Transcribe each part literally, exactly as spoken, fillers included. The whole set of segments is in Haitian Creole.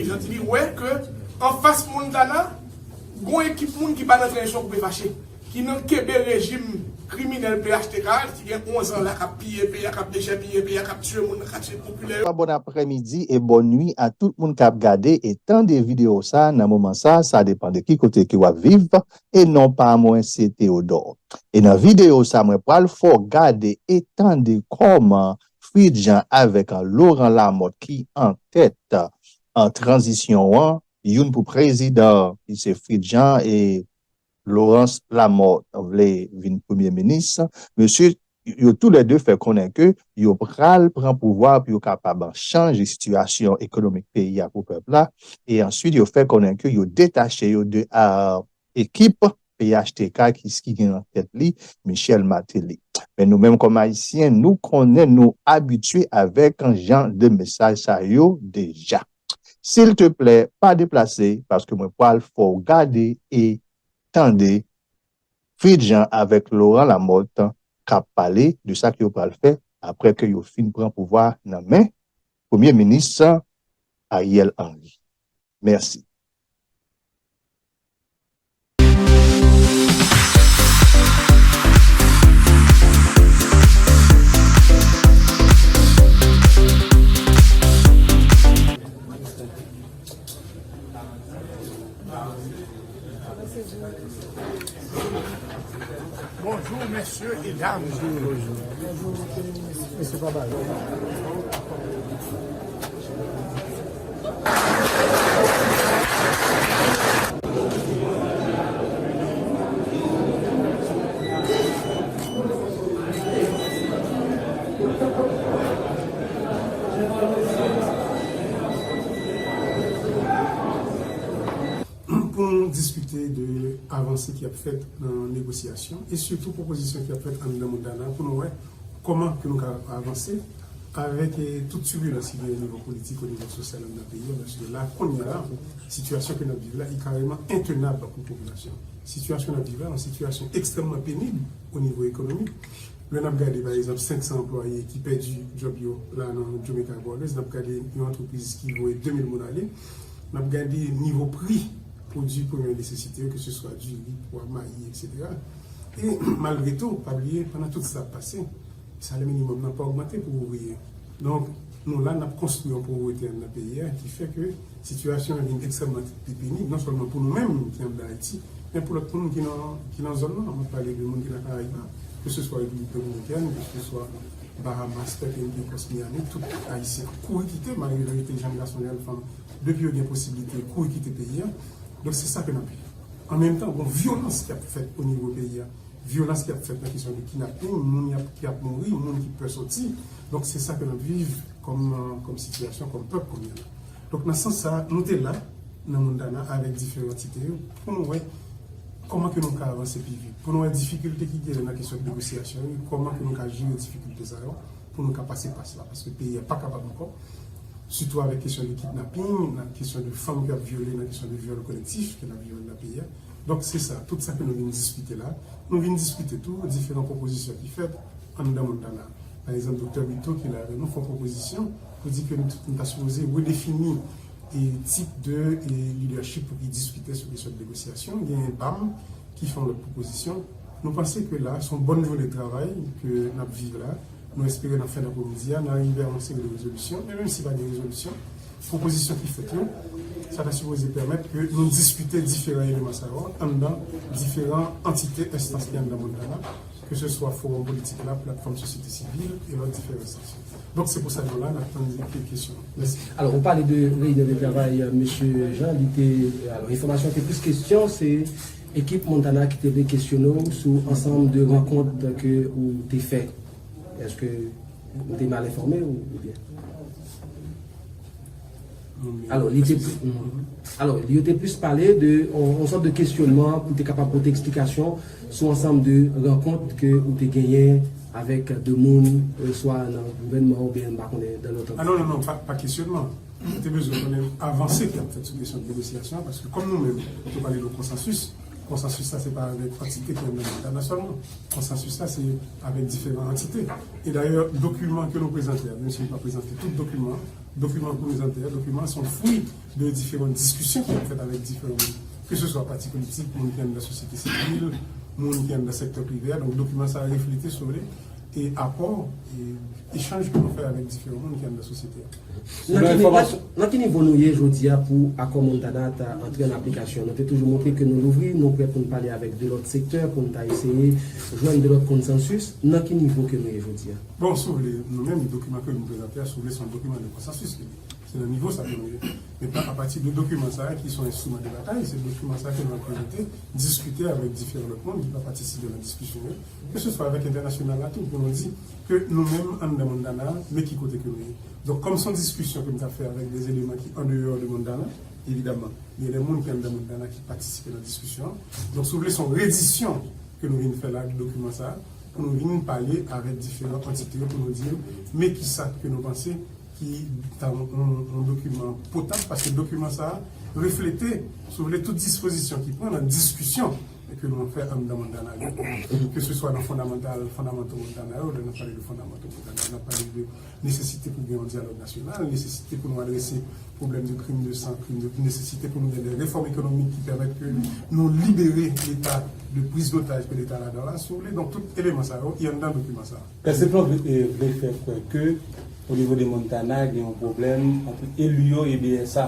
Jan di li wè ke anfas Montana, gon ekip moun ki pa nan tranzisyon koupe fache, ki nan kenbe rejim kriminèl P H T K, ki gen onz an la, k ap piye peyi a, k ap dechèpiye peyi a, k ap tiye moun nan katye popilè yo. Bon aprèmidi e bòn nwi a tout moun k ap gade e tande videyo sa nan moman sa, sa depann de ki kote ke w ap viv, e non pa mwen se Theodore. E nan videyo sa, mwen pral fè w gade e tande kòman Fritz Jean avèk Laurent Lamothe ki an tèt an tranzisyon an, youn pou prezidan, ki se Fritz Jean, e Laurent Lamothe vle vin premye minis. Mesye yo toulède fè konnen ke yo pral pran pouvwa pou yo kapab chanje sitiyasyon ekonomik peyi a pou pèp la. E answit, yo fè konnen ke yo detache yo de a, ekip P H T K ki, ki gen nan tèt li Michel Martelly. Men nou menm kòm Ayisyen, nou konnen, nou abitye avèk jan de mesaj sa yo deja. Silteplè, pa deplase, paske mwen pral fè w gade e tande Fritz Jean avèk Laurent Lamothe k ap pale de sa ke yo pral fè apre ke yo fin pran pouvwa nan men Premye Minis Ariel Henry. Mèsi. Bonjou, mesye e dam. Bonjou, mesye Pabal. Pou nou diskite de avanse ki ap fèt nan negosyasyon e sitou pwopozisyon ki ap fèt anndan Montana pou nou wè kòman ke nou ka avanse avèk, eh, tout tibilans ki genyen o nivo politik, o nivo sosyal anndan peyi a, paske la, kounye a la, sitiyasyon ke n ap viv la, li kareman entenab pou popilasyon. Sitiyasyon n ap viv la, yon sitiyasyon ekstrèmman penib o nivo ekonomik. Lè n ap gade, pa egzanp, senk san anplwaye ki pèdi djòb yo la nan Jamaica Airways, n ap gade yon antrepriz ki voye de mil moun ale, n ap gade nivo pri pwodui premyè nesesite yo, keseswa diri, pwa, mayi, etsetera. E malgre tou, pa bliye, pandan tout sa ap pase, salè minimòm nan pa ogmante pou ouvriye. Donk, nou la, n ap konstwi yon povrete anndan peyi a ki fè ke sitiyasyon an vin ekstrèmman pi penib, non sèlman pou nou menm ki anndan Ayiti, men pou lòt moun ki nan, ki nan zòn nan. Mwen pale de moun ki nan Karayib la, keseswa Repiblik Dominikèn, keseswa Bahamas, Pètenn, Pekòs, Miami, tout Ayisyen ap kouri kite, malgre verite, jèn gason, jèn fanm, depi yo gen posiblite, kouri kite peyi a. Donk, se sa ke n ap viv. An menm tan, gon vyolans ki ap fèt o nivo peyi a. Vyolans ki ap fèt nan kesyon de kidnaping, moun y ap, ki ap mouri, moun ki pè soti. Donk, se sa ke n ap viv kòm, kòm sitiyasyon, kòm pèp kounye a la. Donk, nan sans sa, nou te la, nan Montana, avèk diferan antite yo, pou nou wè kòman ke nou ka avanse pi vit, pou nou wè difikilte ki genyen nan kesyon de negosyasyon yo, kòman ke nou ka jere difikilte sa yo, pou nou ka pase pas la, paske peyi a pa kapab ankò, sitou avèk kesyon de kidnaping, nan kesyon de fanm k ap vyole, nan kesyon de vyòl kolektif ke n ap viv anndan peyi a. Donk, se sa, tout sa ke nou vin diskite la. Nou vin diskite tou diferan pwopozisyon ki fèt anndan Montana. Pa egzanp, Doktè Brito ki la avèk nou fè yon pwopozisyon pou di ke nou, nou ta sipoze redefini e tip de, e, leadership pou ki diskite sou kesyon de negosyasyon. Genyen BAM ki fè yon lòt pwopozisyon. Nou panse ke la, se yon bòn jounen travay ke n ap viv la. Nou espere nan fen dapremidi a, n a rive a yon seri de rezolisyon. Men menm si pa gen rezolisyon, pwopozisyon ki fèt yo, sa ta sipoze pèmèt ke nou diskite diferan eleman sa yo anndan diferan antite, enstans ki anndan Montana, keseswa Fowòm Politik la, Platfòm Sosyete Sivil e lòt diferan enstans yo. Donk, se pou sa nou la, n ap tann ke-, kesyon. Mèsi. Alò, ou pale de reyinyon de travay, euh, mesye Jean, li te, alò, enfòmasyon te plis kesyon, se ekip Montana ki te vle kesyone w sou ansanm de rankont ke ou te fè. Èske m te mal enfòme ou, oubyen? Alò, li te, alò, yo te plis pale de yon, yon sòt de kesyonman pou te kapab pote eksplikasyon sou ansanm de rankont ke ou te genyen avèk de moun, euh, swa nan gouvènman oubyen, m pa konnen, nan lòt antite. Ah non, non, non, pa, pa kesyonman. Nou te bezwen konnen avanse ki ap fèt sou kesyon de negosyasyon an, paske kòm nou menm, nou te pale de konsansis, Konsansis la, se pa avèk antite ki anndan Montana sèlman. Konsansis la, se avèk diferan antite. E dayè, dokiman ke nou prezante a, menm si nou pa prezante tout dokiman, dokiman ke nou prezante a, dokiman se yon fwi de diferan diskisyon ki ap fèt avèk diferan moun. Ke se swa pati politik, moun ki anndan sosyete sivil, moun ki anndan sektè prive a. Donk, dokiman sa a reflete, si w vle, e akò, e echanj ke nou fè avèk diferan moun ki anndan sosyete a. Nan ki, nan, nan ki nivo nou ye jodi a pou akò Montana ta antre an aplikasyon? Nou te toujou montre ke nou louvri, nou prè pou n pale avèk de lòt sektè, pou n ta eseye jwenn de lòt konsansis. Nan ki nivo ke nou ye jodi a? Bon, si w vle, nou menm, dokiman ke nou prezante a, si w vle, se yon dokiman de konsansis ke li ye. Se nan nivo sa ke nou ye. Mentnan, apati de dokiman sa a, ki se yon enstriman de batay, se dokiman sa a ke nou ap prezante, diskite avèk diferan lòt moun ki pa patisipe nan diskisyon yo, ke se swa avèk entènasyonal la tou, pou nou di ke nou menm anndan Montana, men ki kote ke nou ye. Donk, kòm se yon diskisyon ke m t ap fè avèk de eleman ki andeyò de Montana, evidaman, gen de moun ki anndan Montana ki patisipe nan diskisyon an. Donk, si w vle, se yon redisyon ke nou vin fè la de dokiman sa a, pou nou vin pale avèk diferan antite yo, pou nou di yo, men kisa ke nou panse ki ta yon, yon, yon dokiman potab, paske dokiman sa a reflete, si w vle, tout dispozisyon ki pran nan diskisyon ke nou fè anndan Montana yo, ke se swa nan fondamantal, fondamanto Montana yo, lè n ap pale de fondamanto Montana, n ap pale de nesesite pou gen yon dyalòg nasyonal, nesesite pou nou adrese pwoblèm de krim de san, krim de, nesesite pou nou gen de refòm ekonomik ki pèmèt ke nou libere Leta de priz dotaj ke Leta ladan la, si w vle. Donk, tout eleman sa yo, i anndan dokiman sa a. Pèsepsyon vle, eh, vle fè kwè ke, o nivo de Montana, gen yon pwoblèm ant eli yo e B S A.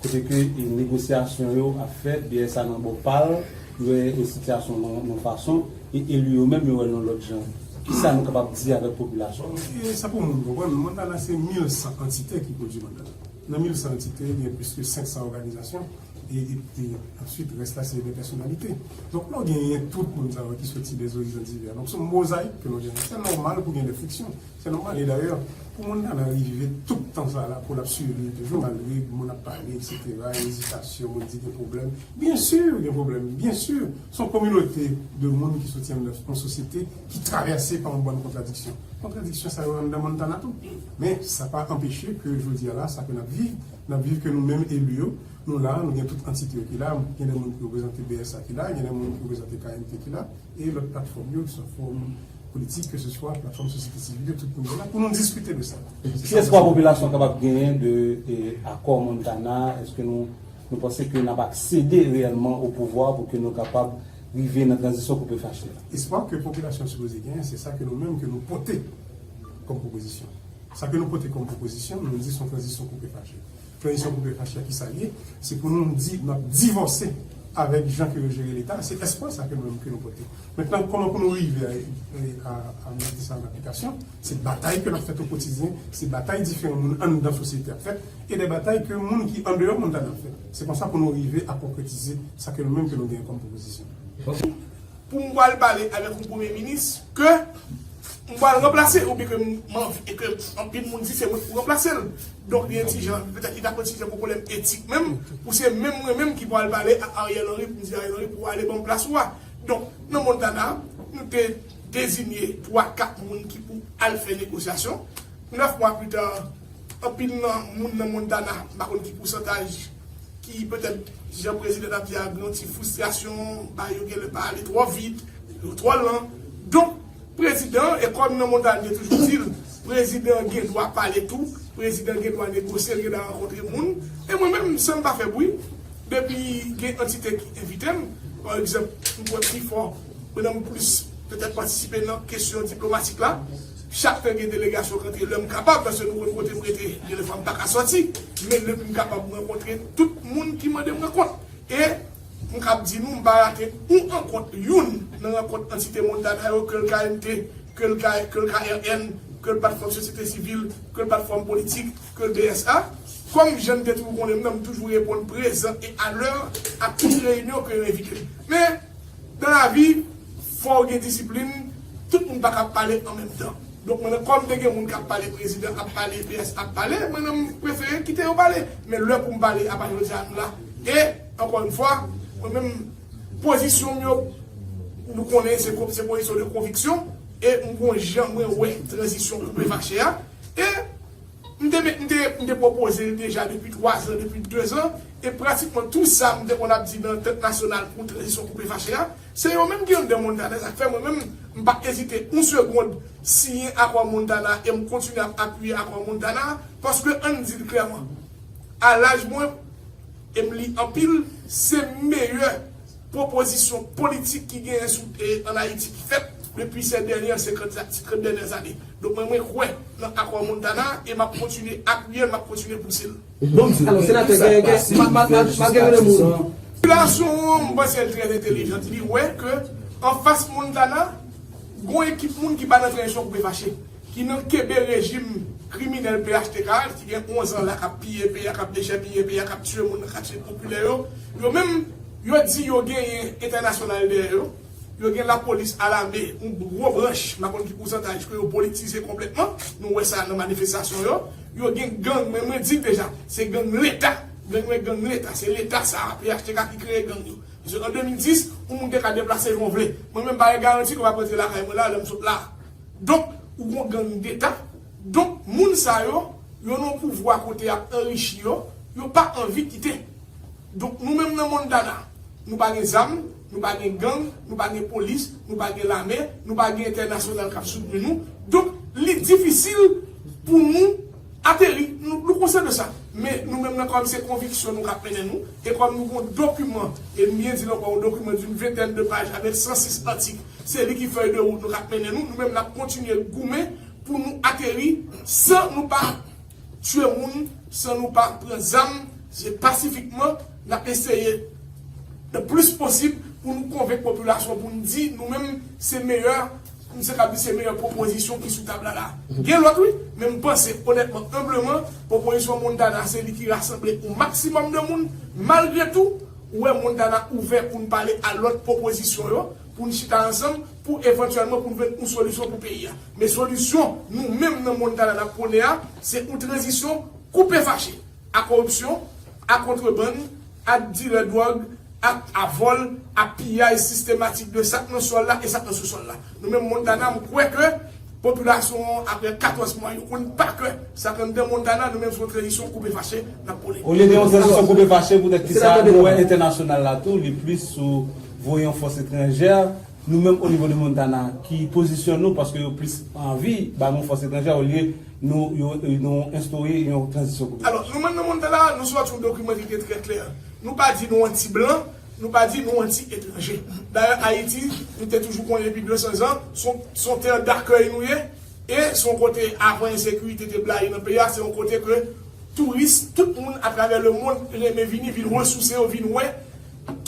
Kote ke, eh, negosyasyon yo ap fèt, B S A nan bò pa l, yo wè, eh, sitiyasyon nan yon fason, e eli yo menm, yo wè l yon lòt jan. Kisa nou kapab di avèk popilasyon an? E sa pou moun konprann, Montana se mil san antite ki pwodui Montana. Nan mil san antite, gen plis ke senk san òganizasyon, e, e, e answit, rès la se de pèsonalite. Donk, lè w genyen tout moun sa yo ki soti de zorizon divè. Donk, se yon mozayik ke nou genyen. Se nòmal pou gen de friksyon. Se nòmal. E dayè, pou Montana rive tout tan sa la, pou l ap swiv li toujou, malgre moun ap pale, etsetera, ezitasyon, moun di gen pwoblèm. Byen si, gen pwoblèm. Byen si, se yon kominote de moun ki soti anndan yon sosyete ki travèse pa yon bann kontradiksyon. Kontradiksyon sa yo anndan Montana tou. Men, sa pa anpeche ke jodi a la, sa ke n ap viv, n ap viv ke nou menm eli yo, nou la, nou gen tout antite yo ki la, gen de moun ki reprezante B S A ki la, gen de moun ki reprezante K M T ki la, e lòt platfòm yo, ki se fòm politik, ke se swa platfòm sosyete sivil yo, tout moun yo la, pou nou diskite de sa. Ki espwa popilasyon kapab genyen de, eh, akò Montana? Èske nou, nou panse ke n ap aksede reyèlman o pouvwa pou ke nou kapab rive nan tranzisyon koupe fache a? Espwa ke popilasyon sipoze genyen, se sa ke nou menm, ke nou pote kòm pwopozisyon. Sa ke nou pote kòm pwopozisyon, nou di se yon tranzisyon koupe fache. Tranzisyon koupe fache a, kisa l ye? Se pou nou di, n ap divòse avèk jan ke yo jere Leta. Se espwa sa ke nou menm ke nou pote. Mentnan, kòman pou nou rive a, a, a mete sa an aplikasyon? Se batay ke n ap fè o kotidyen, se batay diferan moun anndan sosyete ap fè, e de batay ke moun ki andeyò Montana ap fè. Se konsa pou nou rive a konkretize sa ke nou menm ke nou genyen kòm pwopozisyon. Pou m pral pale avèk yon premye minis ke m pral ranplase oubyen ke m, m anvi, e ke anpil moun di se mwen k pou ranplase l. Donk, li yon ti jan, petèt li ta pran ti jan pou pwoblèm etik menm, pou se menm mwen menm ki pral pale ak Ariel Henry, pou m di Ariel Henry pou ale ban m plas ou a. Donk, nan Montana, nou te deziye twa, kat moun ki pou al fè negosyasyon. Nèf mwa pita, anpil nan moun nan Montana, m pa konn ki pousantaj, ki petèt, jan prezidan t ap di a, gen yon ti fristrasyon, bagay yo genlè pa ale twò vit, yo twò lan. Donk, prezidan, e kòm nan Montana yo toujou di l, prezidan gen dwa pale tou, prezidan gen dwa negosye, l gen dwa rankontre moun. E mwen menm, san m pa fè bri, depi gen antite ki envite m, pa egzanp, m kwè pi fò, pandan m plis petèt patisipe nan kesyon diplomatik la, chak tan gen delegasyon k antre, lè m kapab, paske nou konn kote m rete, gen de fwa m pa ka sòti, men lè m kapab, m rankontre tout moun ki mande m rankont. E m kab di nou, m pa rate yon rankont, youn nan rankont antite Montana yo, ke l K M T, ke l K, ke l K R N, ke l platfòm sosyete sivil, ke l platfòm politik, ke l B S A. Kòm jan n te toujou konnen m nan, m toujou reponn prezan e alè a tout reyinyon ke yo envite m. Men, nan lavi, fò w gen disiplin, tout moun pa ka pale an menm tan. Donk, mwen, kòm te gen moun k ap pale, prezidan ap pale, P S ap pale, mwen, m prefere kite yo pale. Men lè pou m pale, apa jodi a nou la. E, ankò yon fwa, mwen menm, pozisyon m yo, nou konnen se ko-, se pozisyon de konviksyon, e m gon jan mwen wè tranzisyon koupe fache a, e M te, met- m te, m te pwopoze l deja depi twa zan, depi de zan, e pratikman tou sa m te konn ap di nan Tent Nasyonal pou tranzisyon koupe fache a, se yo menm ki anndan Montana, sa k fè mwen menm, m pa ezite yon segonn siyen akò Montana e m kontinye ap apiye akò Montana, paske ann di l klèman, a laj mwen, e m li anpil, se meyè pwopozisyon politik ki genyen sou, e, ann Ayiti ki fèt depi se dènye senkant, trant dènye zane. Donk, mwen, mwen kwè nan akò Montana e m ap kontinye apiye l, m ap kontinye pouse l. Bon, alò, senatè, gen, gen, ma- ma- ma- malgre gen moun. Popilasyon an, m panse l trè entelijan. Li wè ke anfas Montana, gon ekip moun ki pa nan tranzisyon koupe fache, ki nan kenbe rejim kriminèl P H T K, ki gen onz an la, k ap piye peyi a, k ap dechèpiye peyi a, k ap tiye moun nan katye popilè yo. Yo menm, yo di yo genyen entènasyonal dèyè yo. Yo gen lapolis, alame, yon gwo branch, m pa konn ki pousantaj, ke yo politize konplètman. Nou wè sa nan manifestasyon yo. Yo gen gang, men mwen di l deja, se gang Leta. Gang yo gang Leta, se Leta sa a, P H T K ki kreye gang yo. Paske an de mil dis, yon moun te ka deplase jan w vle. Mwen menm, pa gen garanti ke w ap rantre lakay mwen la, lè m sot la. Donk, ou gon gang deta. Donk, moun sa yo, yo nan yon pouvwa kote y ap anrichi yo, yo pa anvi kite. Donk, nou menm nan Montana, nou pa gen zam, nou pa gen gang, nou pa gen polis, nou pa gen lame, nou pa gen entènasyonal k ap soutni nou. Donk, li difisil pou nou ateri. Nou, nou konsyan de sa. Men nou menm nan, kòm se konviksyon nou k ap mennen nou, e kòm nou gon dokiman, e m byen di l ankò, yon dokiman d'une vingtaine de pages avec cent six articles, se li ki fèy de wout nou k ap mennen nou, nou menm n ap kontinye goumen pou nou ateri san nou pa tiye moun, san nou pa pran zam, se pasifikman n ap eseye le plis posib pou nou konvenk popilasyon, pou n di nou menm se meyè, m se kab di se meyè pwopozisyon ki sou tab la la. Gen lòt wi, men m panse onètman, enbleman, pwopozisyon Montana se li ki rasanble yon maksimòm de moun. Malgre tou, ou wè Montana ouvè pou n pale a lòt pwopozisyon yo, pou n chita ansanm, pou evantyèlman pou n jwenn yon solisyon pou peyi a. Men solisyon nou menm nan Montana n ap pwone a, se yon tranzisyon koupe fache a koripsyon, a kontrebann, a dilè dwòg, a, a vòl, a piyay sistematik de sa k nan sòl la e sa k nan sousòl la. Nou menm Montana, m kwè ke popilasyon an, apre katòz mwa, yo konn pa ke sa k anndan Montana, nou menm se yon tranzisyon koupe fache n ap pwone. Olye de yon tranzisyon koupe fache, poutèt ki sa, nou wè entènasyonal la tou, li plis sou voye yon fòs etranjè. Nou menm, o nivo de Montana, ki pozisyon nou, paske yo plis anvi ba nou fòs etranjè, olye nou, yo, nou enstore yon tranzisyon koupe fache. Alò, nou menm nan Montana, nou sòti yon dokiman ki te trè klè. Nou pa di nou anti-blan, nou pa di nou anti-etranje. Dayè, Ayiti, nou te toujou konnen depi de san zan, se yon, se yon tè dakèy nou ye, e se yon kote, avan ensekirite te blayi nan peyi a, se yon kote ke touris, tout moun atravè lemonn renmen vini, vin resouse yo, vin wè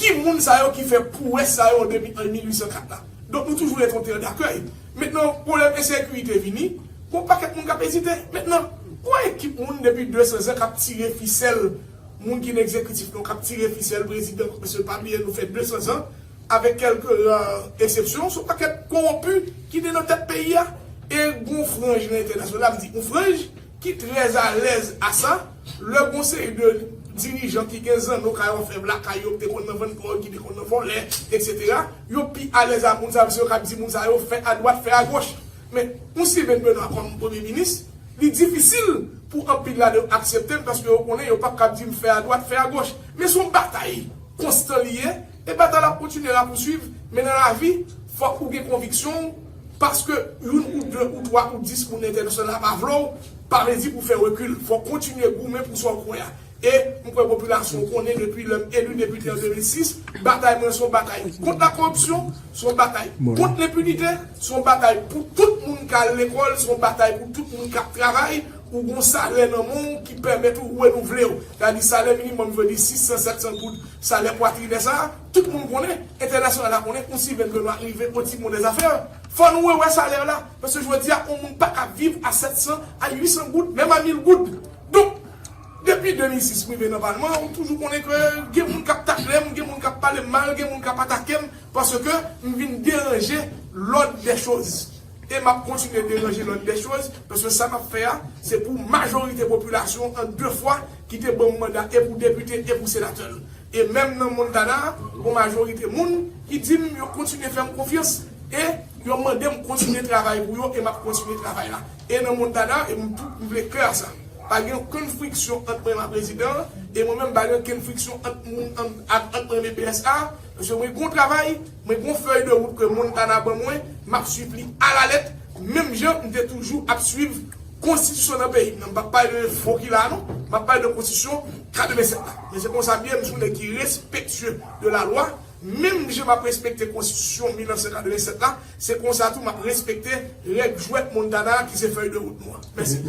ki moun sa yo ki fè pwowès sa yo depi an mil uit san kat la. Donk, nou toujou rete yon tè dakèy. Mentnan, pwoblèm ensekirite vini, gon pakèt moun k ap ezite. Mentnan, gon ekip moun depi de san zan k ap tire fisèl, moun ki nan egzekitif lan, k ap tire fisèl prezidan, paske pa bliye nou fè de san zan, avèk kèlke ra eksepsyon, se yon pakèt kowonpi ki te nan tèt peyi a. E gon franj nan entènasyonal, m di yon franj ki trè alèz a sa, lè gon seri de dirijan ki gen zanno kay òfèv lakay yo, ki te konn nan vann pòg, ki te konn nan vòlè, etsetera, yo pi alèz a moun sa yo, paske yo ka di moun sa yo fè adwat, fè agoch. Men, yon Sylvain Benoît kòm premye minis, li difisil pou anpil ladan yo aksepte l, paske yo konnen yo p ap kab di m fè adwat, fè agoch. Men se yon batay konstan li ye, e batay la ap kontinye rapousuiv, men nan lavi, fòk ou gen konviksyon w, paske youn ou de ou twa ou dis moun entènasyonal la pa vle w, pa vle di pou w fè rekil. Fòk w kontinye goumen pou sa w kwè a. E m kwè popilasyon an konnen depi lè m eli depite an de mil sis, batay mwen se yon batay kont lakoripsyon, se yon batay kont lenpinite, se yon batay pou tout moun k al lekòl, se yon batay pou tout moun k ap travay, ou gon salè nan men w ki pèmèt ou renouvle w. Sa di salè minimòm vle di sis san, sèt san goud, salè pwatrinè sa a, tout moun konnen, entènasyonal la konnen, yon Sylvain Benoît rive au timon des affaires. Fò nou rewè salè la, paske jodi a, yon moun pa ka viv a sèt san, a uit san goud, menm a mil goud. Donk, depi de mil sis m rive nan palman, ou toujou konnen ke gen moun k ap takle m, gen moun k ap pale m mal, gen moun k ap atake m, paske m vin deranje l'ordre des choses. E m ap kontinye deranje l'ordre des choses, paske sa m ap fè a, se pou majorite popilasyon an de fwa ki te ban m manda e pou depite e pou senatè l. E menm nan Montana, gon majorite moun ki di m yo kontinye fè m konfyans e yo mande m kontinye travay pou yo e m ap kontinye travay la. E nan Montana, e m tou, m vle klè a sa. Pa gen okenn friksyon ant mwen ak prezidan an, e mwen menm pa gen okenn friksyon ant moun an, ak ant mwen e P S A, paske mwen gon travay, mwen gon fèy de wout ke Montana ban mwen, m ap swiv li alalèt, menm jan m te toujou ap swiv konstitisyon nan peyi m nan. M p ap pale de fo ki la non, m ap pale de konstitisyon katrevennsèt la. Men se konsa m ye, m se yon nèg ki respektye de la lwa, menm jan m ap respekte konstitisyon mil nèf san katrevennsèt la, se konsa tou m ap respekte règ jwèt Montana ki se fèy de wout nou an. Mèsi.